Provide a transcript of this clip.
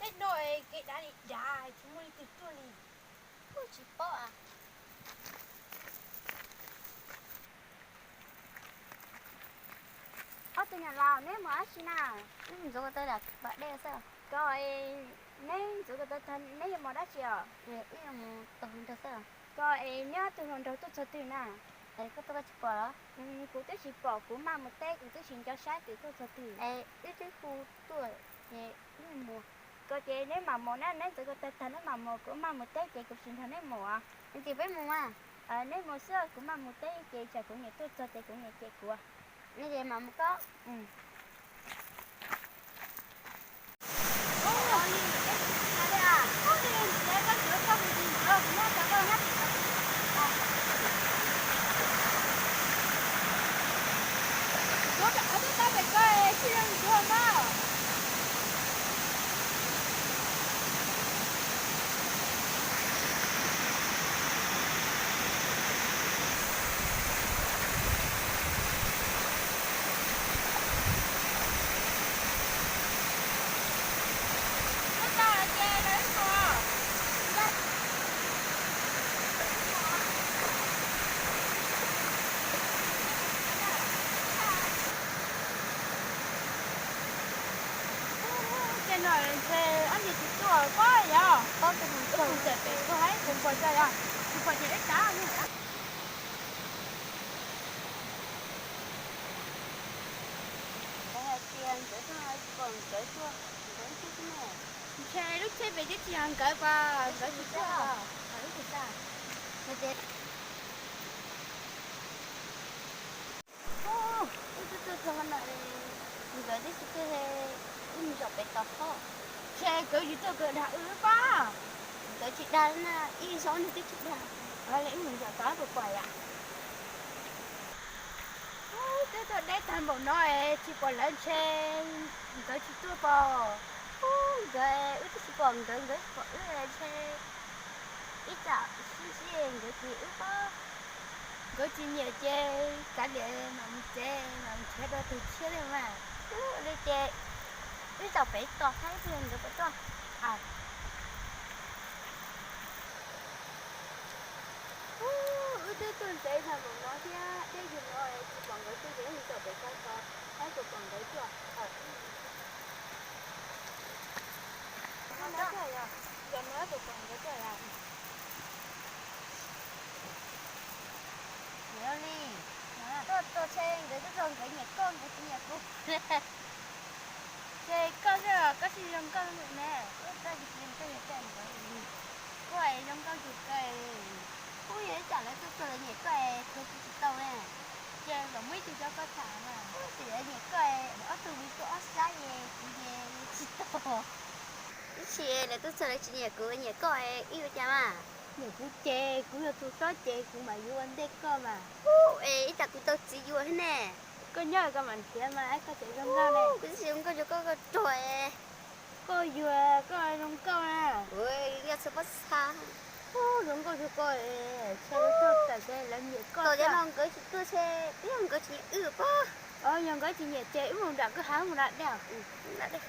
No kev dav li dav tsis muaj leej twg tuaj li. Kuj tsis paub. Ob tug niam laus, neb mus dab tsi na? Ntxuav ko taw dam pas dej xwb. Ko, neb ntxuav ko taw tag neb yuav mus dab tsi os? Wb yuav mus taug hluas nraug xwb. Ko es neb ob tug hluas nraug tuaj txog twg na? Koj tuaj koj tsis pom los? Kuv twb tsis pom, kuv maj mus teb kuv twb tsis nco saib tias tuaj txog twg. Wb twb hu tuaj ces wb mus. Ko ces neb mam mus na, neb ntxuav ko taw tag neb mam mus, kuv maj mus teb ces kuv tsis nrog neb mus. Ces peb mus mas. Neb mus xwb, kuv maj mus teb ces tsam kuv niam tuaj txog ces kuv niam cem kuv. Neb ces mam mus koj. Ces no ntshe ob niag tsis tuaj pab yog. Wb mus txawm pem kuv hais kuv pom tso yog, kuv pom ces wb kav. Nkawd hais tias nkawd tuaj no tsis pom nkawd tuaj, nkawd tuaj xwb ne. Ntshe lub tsheb pem twb tsis yog nkawd pas nkawd tsis tuaj. Wb twb tuaj txog no, nkawd twb tsis tuaj, wb mus zaum pem tod pob. Ntshe nkawd tsis tuaj nkawd dag wb pob. Nkawd tsis dag na, ib zaug nws twb tsis dag. Wb mus zaum tod puas pom yom? Twb tuaj deb tag npaum no es tsis pom lawv ntshe nkawd tsis tuaj pom. Nkawd, wb twb tsis pom nkawd, nkawd pom wb ntshe ib tsam sib ntsib nkawd tsis wb pob. Nkawd tsis nyiam ces kav liam mam mus tsev mam mus nrhiav dua tus tshiab li mas. Ua li ces wb zaum pem tod saib nkawd puas tuaj. Wb twb tuaj ntev tag npaum no thiab deb zog no tsis pom nkawd tuaj ces wb mus zaum pem tod saib puas pom nkawd tuaj. Zaum no puas pom nkawd tuaj yom? Li, tuaj txog ntshe nkawd tuaj txog nkawd nyiam koj nkawd tsis nyiam kuv. Ces koj xwb koj tsis zoo nkauj ne. Koj tsis zoo nkauj yog koj nkawd li. Koj zoo nkauj yus kawg. Kuj yog ib tsam lawv tuaj txog lawv nyiam koj es kuv tsis tau ne. Ces kom muaj ib tug coj koj tham na. Kuj tsis lawv nyiam koj, ob tug kuv tuaj ob sab es kuv ces tsis tau. Ib txhia lawv tuaj txog lawv tsis nyiam kuv nyiam koj es wb ua cas mas? Nyiam kuv ces kuv yog tus sob ces kuv mam yuav ua ntej koj mas. Es ib tsam kuv tau txiv yuav thiab ne. Koj nyob koj mam nrhiav mas koj tseem zoo nkauj ne. Kuv twb tsis zoo nkauj rau koj, koj ruam. Koj yuav koj zoo nkauj na. Yog txhua pob txha. Zoo nkauj rau koj, txhua lawv tuaj txawm ces lawv nyiam koj. Yog no nkawd tsis tuaj ces twb yog nkawd tsis nyiam wb pob. Yog nkawd tsis nyiam ces wb mus nram kwj ha mus da dej.